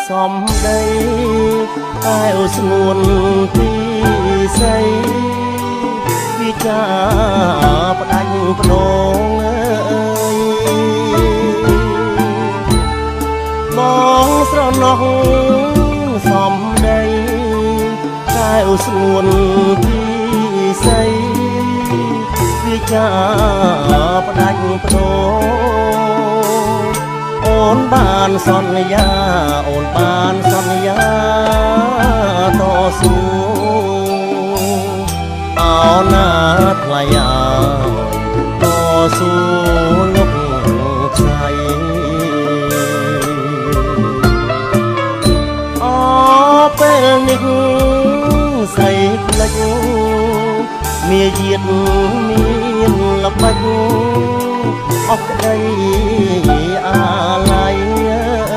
សំដីតែស្ងួនពីស័យវាចាផ្ដាច់ភ្នងអើយបងស្រណោះសំដីតែស្ងួនពីស័យវាចាផ្ដាច់ភ្នងអូនបានសន្យាអូនបានសន្យាតស៊ូអោណាថ្លៃអើយតស៊ូលុកខ្សែអពេលនេះស្រីផ្លិចមាយាទមានល្បិចអស់ក្តីអាល័យ។